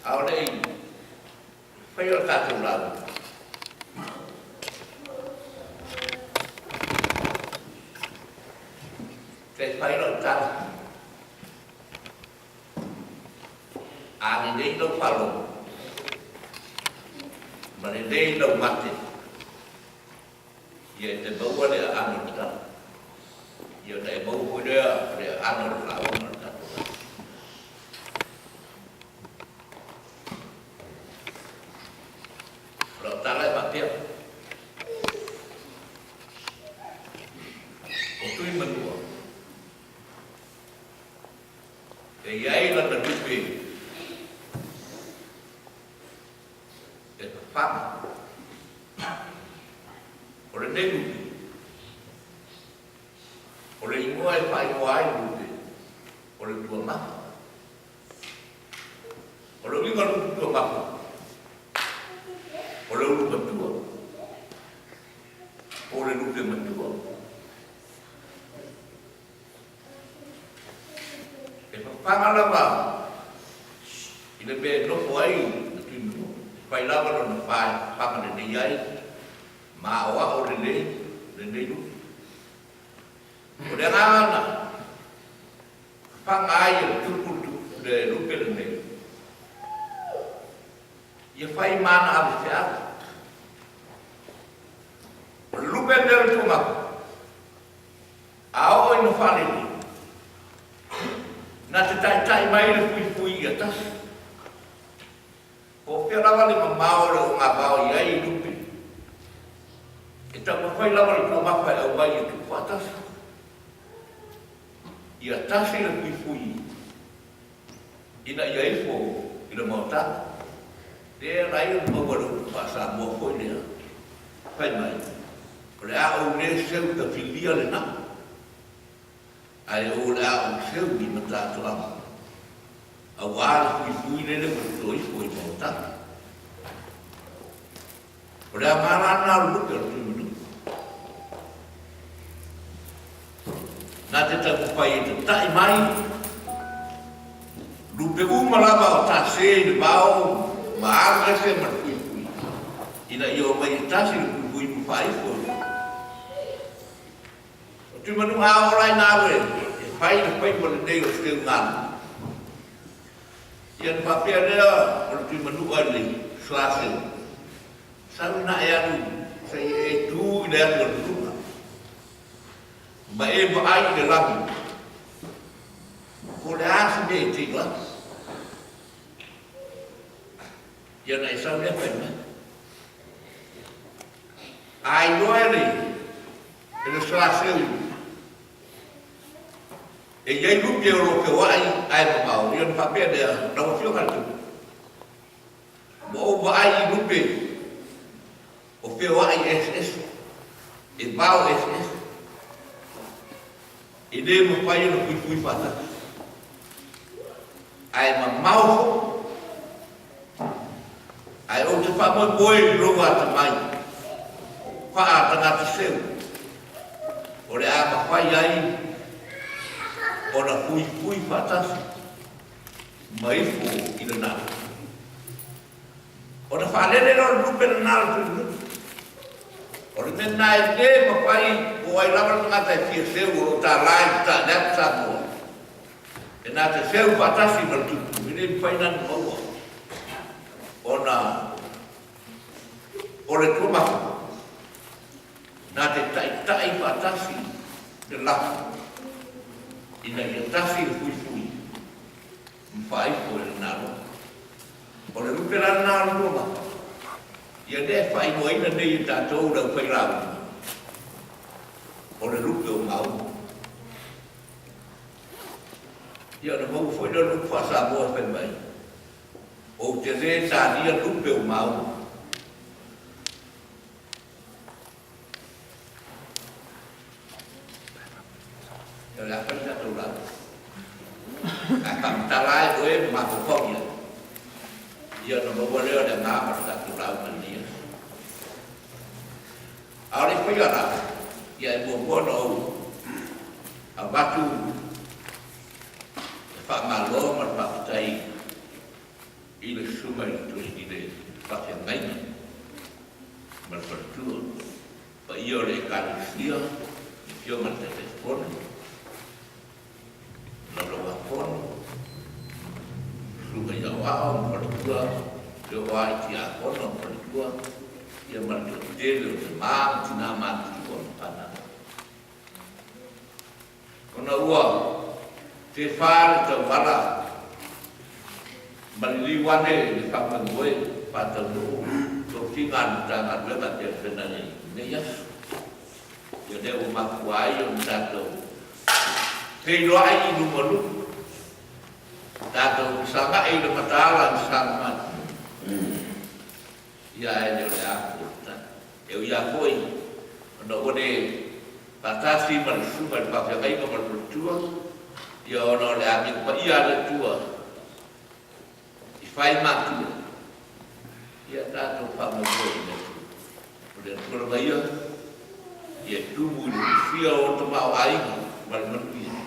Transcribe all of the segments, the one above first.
A o le i faia le tatou lauga, se i fai lau tala. A lelei lau faalogo ma lelei lau mate, ia e te maua le aano o le tala. Ia ona e maua foi lea o le aano o le lauga a le tatou lauga. O lau tala e faapea, o Tuimanua, e i ai lana lupe e fafaga. O lenei lupe, o le igoa e faaigoa ai le lupe, o le tuamafa. O le uiga o le upu tuamafa, o le ulu matua, po o le lupe matua. E fafaga lava i le mea e nofo ai le Tuimanua, e fai lava lona fa e fafaga lelei ai ma aoao lelei lenei lupe. O le agaga na fafaga ai e le tupu le lupe lenei, ia fai ma ana avefeau. O le lupe lenei o le Tuamafa, A oo ina faalele, na te taitai mai le fuifui ia tasi. Po o fea lava le mamao o le ogavao i ai i lupe, e taumafai lava le tuamafa e aumai ia tuufaatasi. Ia tasi le fuifui ina ia ifo i le maotaga. Lea e ala ai ona maua le upu faa-Samoa foi lea, fai mai, O le a ou le seu tafilia le nao, ae o le a ou seu i Matatoaga, auā le fuifui lele ua toto ifo i maotaga. O le aoga la lena o le lupe o le Tuimanua. Na te taumafai e tatai mai lupe uma lava o tase i le vao ma alu ese ma le fuifui, ina ia omai e tasi le fuifui ma faaifo i O Tuimanua a ola ai na alu e fai le faiva lenei o Seugalu. Ia ona faapea lea o le Tuimanua i le Suaseu, Sau ina e alu se i e tu i le atu a le luga, ma e vaai i le lagi, po o le a se mea e te iloa atu. Ia ona e sau lea fai mai. A iloa e le, e le Suaseu e i ai lupe o lo o feoai ae mamao, ia ona faapea lea, lau Afioga i le Tupu, Ua ou vaai i lupe o feoai eseese, e vao eseese, e le mafai ona fuifui faatasi, ae mamao foi. Ae ou te faamoemoe i lou atamai faa-tagata seu, o le a mafai ai ona fuifui faatasi ma ifo i le nalo. Ona faalele lea o le lupe lena o le tulimuli. O le mea lena e le mafai po ai lava le tagata e fia seu o lo o tala i le ta le atu Samoa. E na te seu faatasi ma le tulimuli, e le mafai ona maua ona o le tuamafa na te taitai faatasi le lafo ina ia tasi le fuifui ma faaifo e lena loa. O le lupe la lena o le tuamafa, ia lea e faaigoaina nei e tatou le aufailauga, o le lupe o Mauma. Ia ona maua foi lea o le upu faa-Samoa e fai mai, Ou te le talia lupe o Mauma. Ia o le a fai le tatou lauga. Ae faamatala ai oe ma mafaufau i ai. Ia ona maua lea o le agaga o le tatou lauga i lenei aso. A o le i faia la, ia e muamua ona ou avatu le faamalo ma le faafetai. i le susuga i le tui i le faafeagaiga ma le faletua, paia o le Ekalesia, le Afioga i le Taitaifono, Laulau-a-Fono, Susuga i Aoao ma Faletua, e oo lava i Tiakono ma Faletua, ia ma le toatele o tama ma tina matutua ma fanau. Ona ua tefa le tauala ma liliu ane le faamoemoe faataunuu tofiga a le Matagaluega e pei ona feagai ai i lenei aso. Ia lea ua mafua ai ona tatou feiloai i luma o nuu, tatou fesagai i le mataala i saga mai. Ia ae le o le a fuafuaga. E ui lava foi ona ua le faatasi ma le susuga i le faafeagaiga ma le faletua, ia ona o le amio paia a le Atua i fai matua, ia tatou faamoemoe i le Atua. O le Atua lava ia, ia tumu i le fiafia o ona tamaoaiga ma le manuia,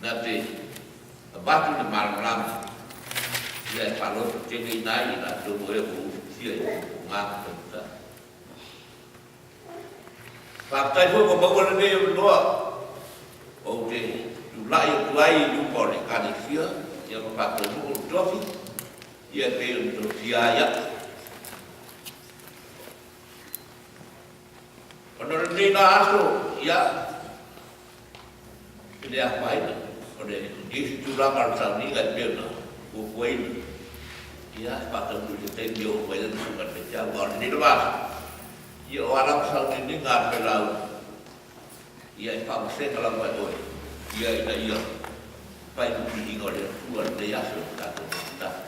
na te avatu le malamalama, ia e faalototeleina ai i latou o e ua usutia i pogā ma faigata. Faafetai foi ua maua lenei avanoa ou te tulai atu ai i luma o le Ekalesia ia ma faataunuu le tofi ia e pei ona tofia ai au. Ona o lenei la aso, ia, e le afaina, o le isi tulaga o le sauniga e pei ona fuafuaina, ia, e faataunuu i se taimi e oo mai ai le Susuga i le Faifeau. A o lenei lava aso, ia o a lava sauniuniga a le failauga, ia e faavasega lava e oe, ia ina ia fai ma viiga o le Atua lenei aso i le tatou mafutaga.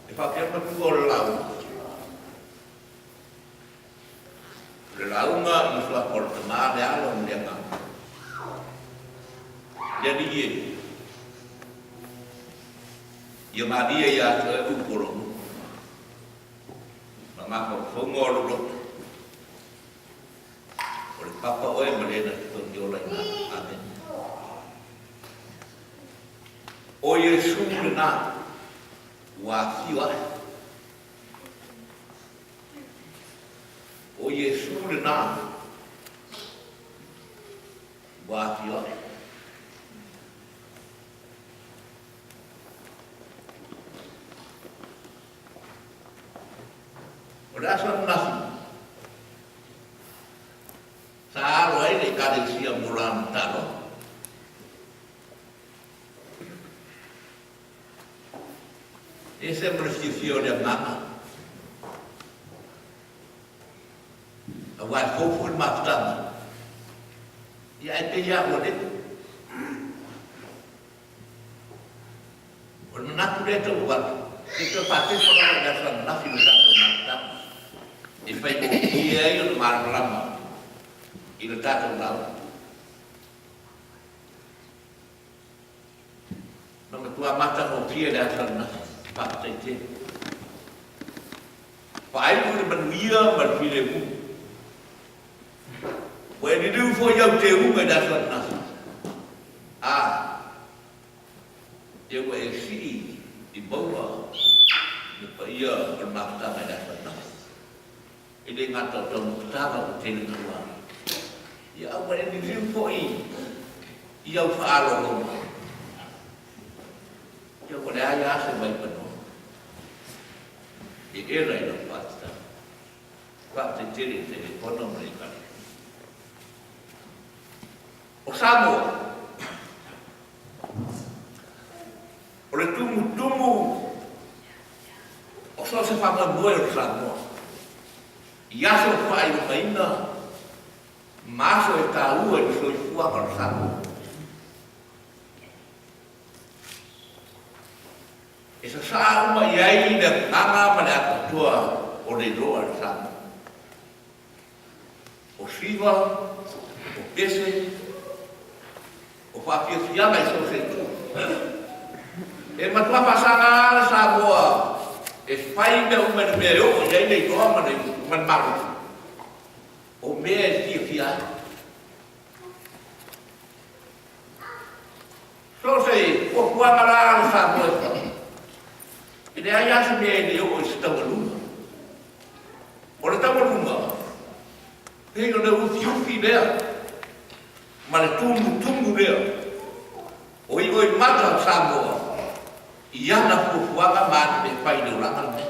E faapea matua o le lauga. O le lauga i le suafa o le Tama, le Alo ma le Agaga. Le Alii e, ia malie ia te oe upu o lou nuu, ma mafaufauga o lou loto. O le Papa oe ma le na te togiola ina. Amene. O Iesu lena ua afio ae. O Iesu lena ua afio ae. O le aso ananafi, sa alo ai le Ekalesia mo lana taaloga. E ese ma le fiafia o le agaga, aua e fou foi le mafutaga, ia ae pei lava ua leva. O le manatu lea e tau avatu, se i toe faatepa lava i le aso ananafi lo tatou mafutaga, e faigofie ai ona malamalama i le tatou lauga. Na matua matagofie le aso ananafi, faafetai tele. Faaiu i le manuia ma le filemu. Ua e liliu foi au teuga i le aso ananafi, a ia ua e sii i mauga le paia o le mafutaga i le aso ananafi. E le gata o taumafataga ua tele naua, ia a ua e liliu foi i au faaaloaloga, ia ua leai lava se vaipanoa e ela i lau faafetai. Faafetai tele i le Taitaifono ma le Ekalesia. O Samoa, o le tumutumu o so o se faamoemoe o le Samoa i aso faailogaina ma aso e taua i le soifuaga o le Samoa. E sasaa uma i ai le agaga ma le atoatoa o le iloa e le Samoa. O Siva, o Pese, o faafiafiaga i so o se itu. E matua faasaga lava le Samoa e fai mea uma i le mea e oo i ai le iloa ma le malosi, o mea e fiafia ai. Fuafuaga la a le Samoa e fai, e leai lava se mea e le oo i se taualuga. O le taualuga, pei o le ufiufi lea ma le tumutumu lea o i'oimata o Samoa i ana fuafuaga ma ana mea fai i le olaga lenei.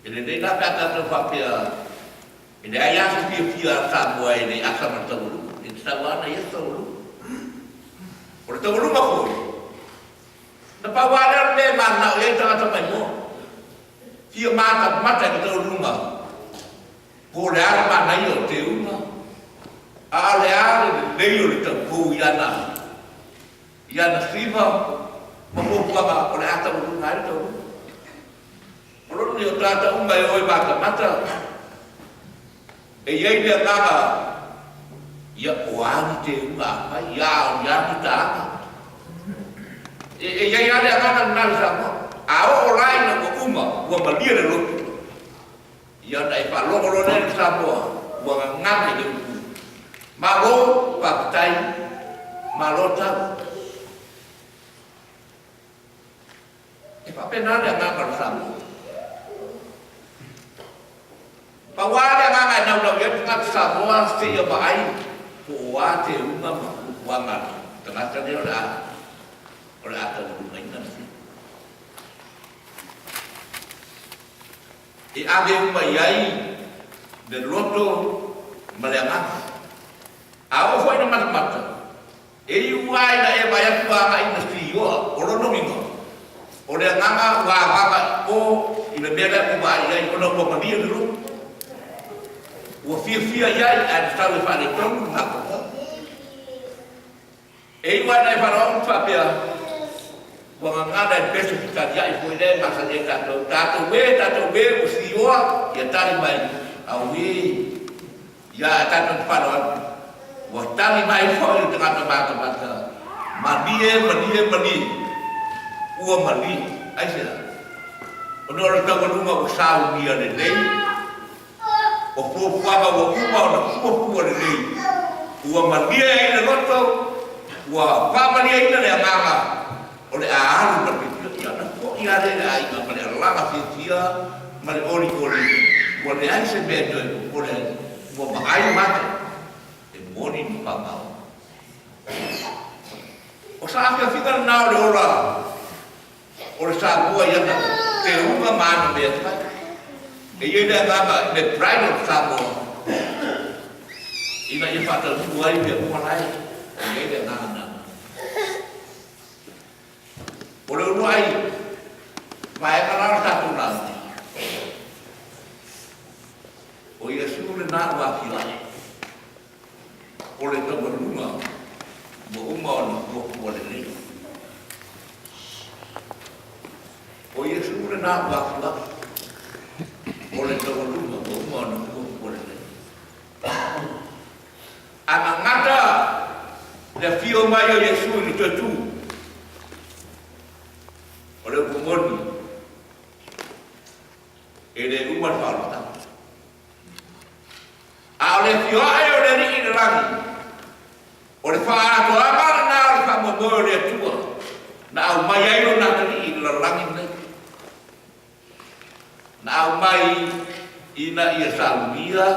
E lelei la pe a tatou faapea e leai lava se fiafia a Samoa e le i asa ma le taualuga. E tatau lava ona i ai se taualuga. O le taualuga foi, na pau lava lea o le mea e mananao i ai tagata maimoa. Fia matamata i le taualuga po o le a le manaia o teuga, a o le a le lelei o le taupou i ana i ana siva ma fuafuaga o le a taualuga ai le taualuga. O lona nei o tagata uma e o e matamata, e i ai le agaga, ia, o a ni teuga a fai, ia, o ni a ni taaga. E, e i ai lava le agaga lena i Samoa. A oo la ina ua uma, ua malie le loto, ia ona e faalogo loa lea i le Samoa, ua gagana i le upu, Malo, faafetai, malo tau. E faapena le agaga o le Samoa. Pau lava le agaga e naunau i ai le tagata Samoa seia vaai po o a teuga ma fuafuaga a le tagata lea o le a o le a taualumaina le mea. E ave uma i ai le loto ma le agaga. A oo foi ina matamata, E iu lava ina e vaai atu agai ina sioa, o lona uiga, o le agaga ua agaga i o i le mea lea ua vaai i ai ona ua malie le loto. Ua fiafia i ai ae tatau e faaletonu le mafaufau. E iu lava ina e faalogo faapea, ua gagana e pese fetaliai foi lea e masani ai tatou, tatou e, tatou e ua sioa, ia tali mai, auē. Ia a tatou te faaaloalo atu, ua tali mai foi le tagata matamata, Malie, malie, malie, ua malie. Aisea? Ona o le taualuga ua saunia lelei, o fuafuaga ua uma ona fuafua lelei, ua malie ai le loto, ua faamalieina le agaga o le a alu ma le fiafia. Ia ona foi lava lea i le aiga ma le alaga fiafia ma le olioli, ua leai se mea e toe popole ai, ua vaai mata e moni ma faamaoni. O saafiafiga lena o le ola o le Samoa i ana teuga ma ana mea fai. E i ai le agaga i le pride of Samoa ina ia faataunuu ai mea uma la e i ai le agaga lena. O le uluai vaega la o le tatou lauga, o Iesu lena ua afioae, o le taualuga ua uma ona fuafua lelei. O Iesu lena ua afioae, o le taualuga ua uma ona fuafua lelei. A gagata le afio mai o Iesu i le toe tu, o le upu moni, e le uma le faaolataga. A o le afio ae o le Alii i le lagi, o le faaatoaga lena o le faamoemoe o le Atua na aumai ai Lona Atalii i le lalolagi lenei. Na aumai ina ia saunia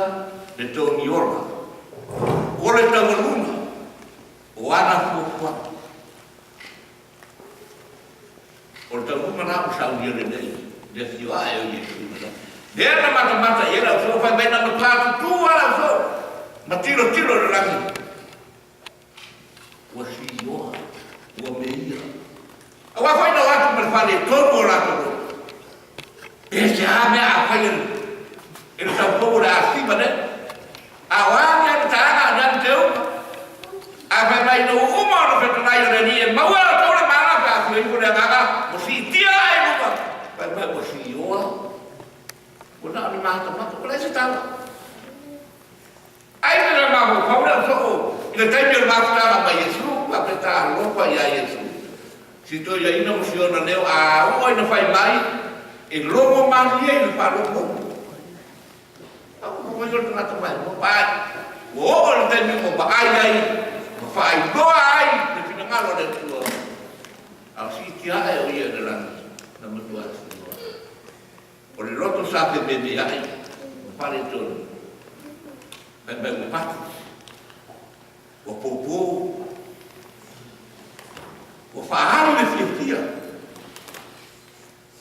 le togiola o le taualuga o ana fuafuaga. O le taualuga la ua saunia lelei le afio ae o Iesu i le lagi. Lea na matamata i ai le ausoo, fai mai na matua tutū lava le ausoo ma tilotilo i le lagi. Ua sioa, ua meia. Aua foi na o atu ma le faaletonu o latou loto. Pe se a mea a fai e le taupou o le a siva nei. A o a mea le taaga a ni teuga. A fai mai ina ua uma ona fetalai o le Alii e maua e outou le mala pe a afio ifo le agaga ua siitia ae i luga. Fai mai ua sioa, ua na o ni matamata, ua leai se tala. Ai le na mafaufau le ausoo i le taimi o le mafutaga ma Iesu, faapea talofa ia Iesu. Si toeaina ma si ona leo a oo ina fai mai, e logo malie i le faalogo. Au mai o le tagata maimoa, ua oo i le taimi ua vaai ai ma faailoa ai le finagalo. finagalo o le Atua, a o siitia ae o Ia i le lagi, na matua sinoa. O le loto sa fememeai ma faaletonu, fai mai ua pati, ua poupou, ua faaalu le fiafia,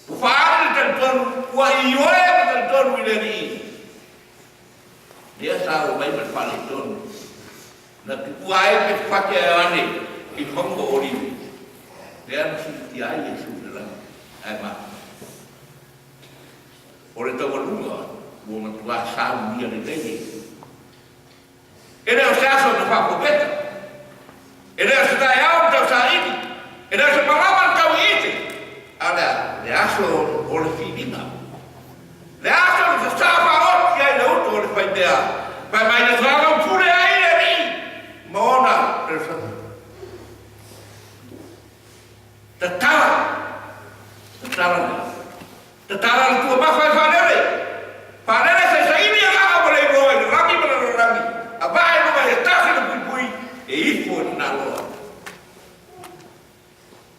ua faaalu le talitonu, ua ioe ma talitonu i le Alii. Lea sa omai ma le faaletonu, na tuua ai Petefake a Ioane i le mauga o Olive, lea na siitia ai Iesu i le lagi, ae mafua. O le taualuga ua matua saunia lelei e Iesu. E le o se aso na faapopeta, e le o se taeao na tausaili, e le o se malama na tauiite, a o le a? Le aso o le filiga. Le aso na sasā faaoti ai le uto o le faimea, fai mai na soalaupule ai le Alii ma ona peresona. Tatala, tatala le Tatala le tuamafa e faalele, faalele se saili agaga ua le iloa i le lagi ma le lalolagi, a vaa i luga e tasi le puipui e ifo i lena loa.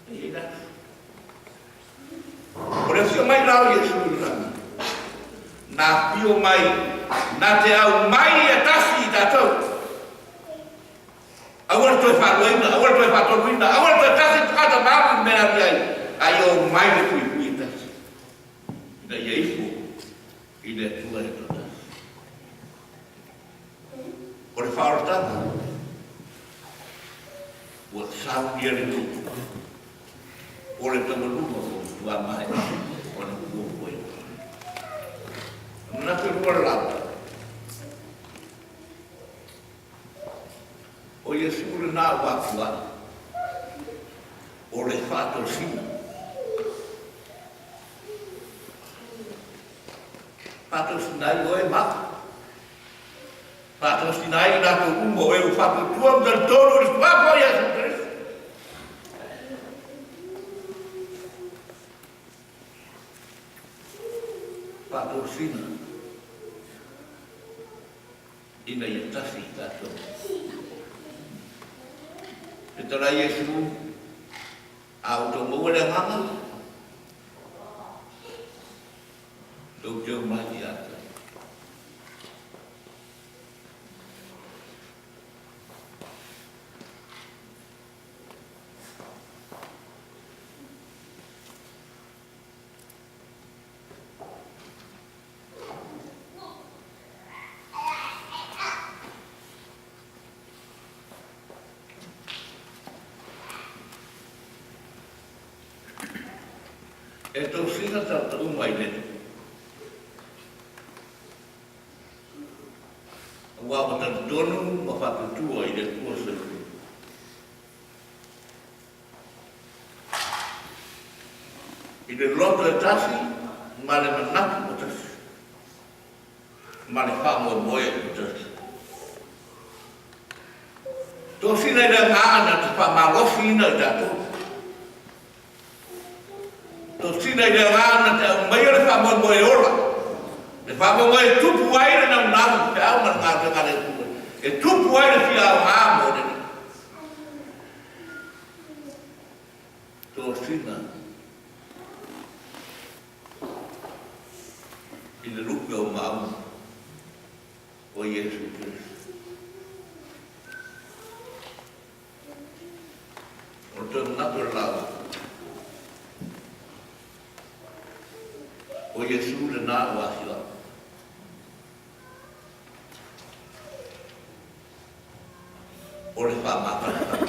E i ai lana. O le afio mai la o Iesu i le lagi, na afio mai na te aumai e tasi i tatou. Aua le toe faaluaina, aua le toe faatoluina, aua le toe tasi tagata ma alu i le mea e alu i ai, a ia omai le fuifui e tasi, ina ia ifo i le Atua e toatasi. O le faaolataga, ua saunia le nuu, o le taualuga ua matua maea ona fuafuaina. E manatu e lua le lauga. O Iesu lena ua atu ai, o le faatosina. Faatosina ai oe ma au. Faatosina ai i latou uma o e ua faatuatua ma talitonu i le Suafa o Iesu Keriso. Faatosina. Ina ia tasi i tatou. Fetalai Iesu, a outou maua le Agaga, tou te omai ia te au. E tosina tatou uma i le Aua ua talitonu ma faatuatua i le Atua Soifua. I le loto e tasi ma le manatu ua tasi, ma le faamoemoe ua tasi. Tosina i le agaga na te faamalosiina i tatou. Tosina i le agaga na te aumaia le faamoemoe ola, le faamoemoe e tupu ai le naunau i le feau ma le galuega a le Atua, e tupu ai le fia aoga mo le Alii. Tosina i le lupe o maunu o Iesu Keriso. O le toe manatu o le lauga, o Iesu lena ua afioaga. O le faamafanafana.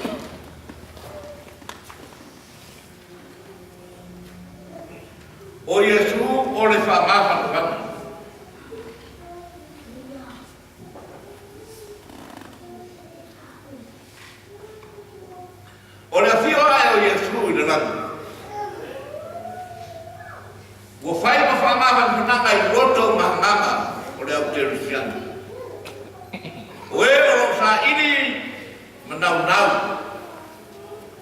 O Iesu o le faamafanafana. O le afio ae o Iesu i le lagi, ua fai ma faamafanafanaga i loto mahamama o le au Kerisiano. O e o lo o saili ma naunau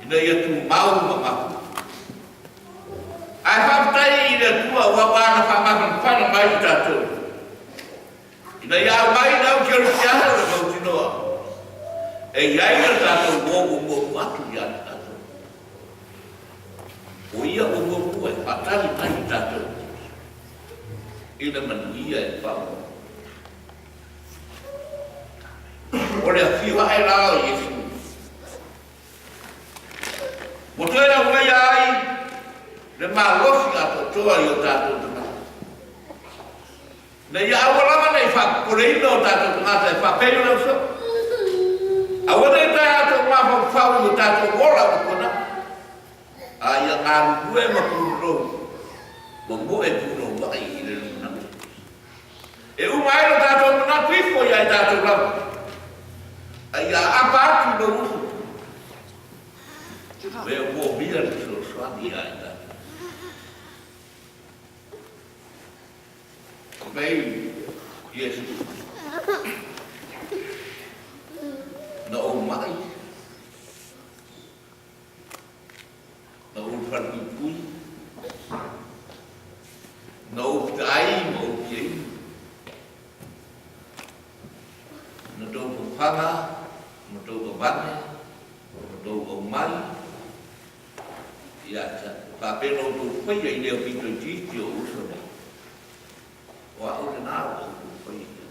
ina ia tumau ma mapu. Ae faafetai i le Atua ua ana faamafanafana mai i tatou. Ina ia aumai le au kerisiano le mautinoa e i ai le tatou uo ua muamua atu ia te O ia ua muamua e faatali mai i tatou i le manuia e faamoemoe. O le afio ae la o Iesu, ua toe aumaia ai le malosi atoatoa i o tatou tagata. Ina ia aua lava ne i faapopoleina o tatou tagata e faapei o le uso. Aua ne i toe atou mafaufau i o tatou ola ua tuanai, a ia galulue ma punonou ma moe punouai i le lumanai. E uma ai lo tatou manatu ifo ia i tatou lava, a ia aapa atu i lou uso, me o moomia le fesoasoani ia i tatou. Mei Iesu, na ou mai, na ou falepuipui, na ou pitaai ma ou piainu, na tou fafaga ma tou vavane ma tou aumai ia te au. Faapea na outou faia i lea pito itiiti o uso nei. O au lena ua outou faia i ai.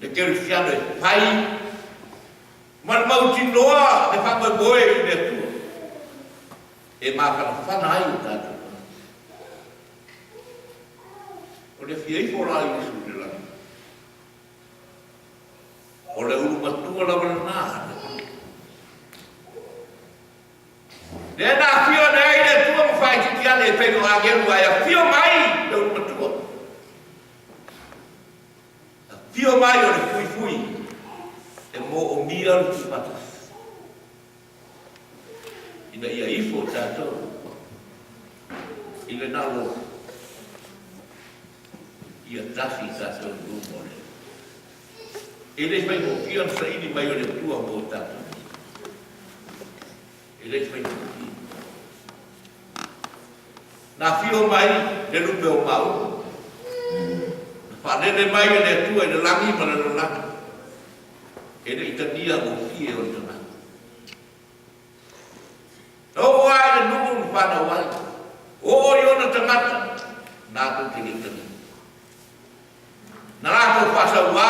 Le kerisiano e fai ma le mautinoa le faamoemoe i le Atua e mafanafana ai o tatou tagata. O le fia ifo la o Iesu i le lagi, o le ulu matua lava lena a le Atua. Lea na afio ane ai le Atua ma faaitiiti ane e pei o agelu ae afio mai le ulu matua. Afio mai o le fuifui e moomia le tuufaatasi ina ia ifo tatou i le nalo ia tasi tatou i luma o le E le faigofie ona saili mai o le Atua mo tatou. E le faigofie. Na afio mai le lupe o Maulu. Na faalele mai e le Atua i le lagi ma le lalolagi. E le i tania gofie o le tagata. Na oo lava i le nuu na fanau ai. Oo i ona tagata, natou te le i tania. Na latou faasauā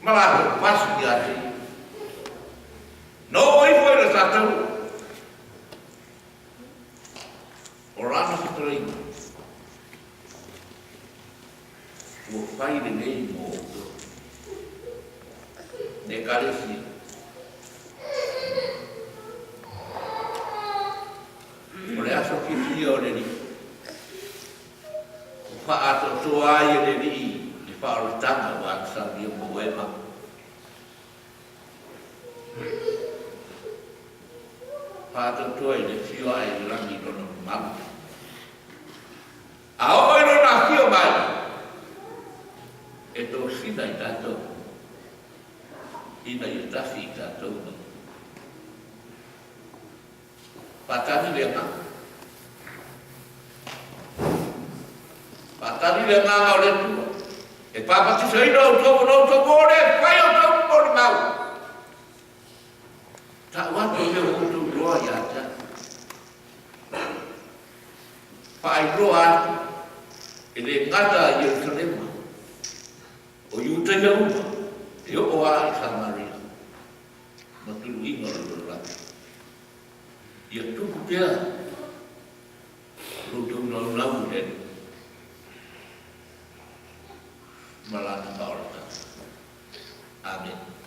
ma latou pasi ia te ia. Na oo ifo i le Sataua, o lana fetalaiga, Ua fai lenei mo outou. Le Ekalesia. O le aso fiafia o le Alii. Ua faaatoatoa ai e le Alii le faaolataga ua agasaulia mo oe ma au. Faaatoatoa i le afio ae i le lagi i Lona mamalu. A oo i Lona afio mai, e tosina i tatou ina ia tasi i tatou ma Ia. Faatali le agaga. Faatali le agaga o le Atua. E papatisaina outou ona outou o le fai outou molimau. Tau atu mea ua outou iloa ia te au. Faailoa atu e le gata i Ierusalema, o Iutaia uma, e oo lava i Samaria ma tuluiga o le lalolagi. Ia tupu pea lo outou naunau i le Alii ma Lana faaolataga. Amene.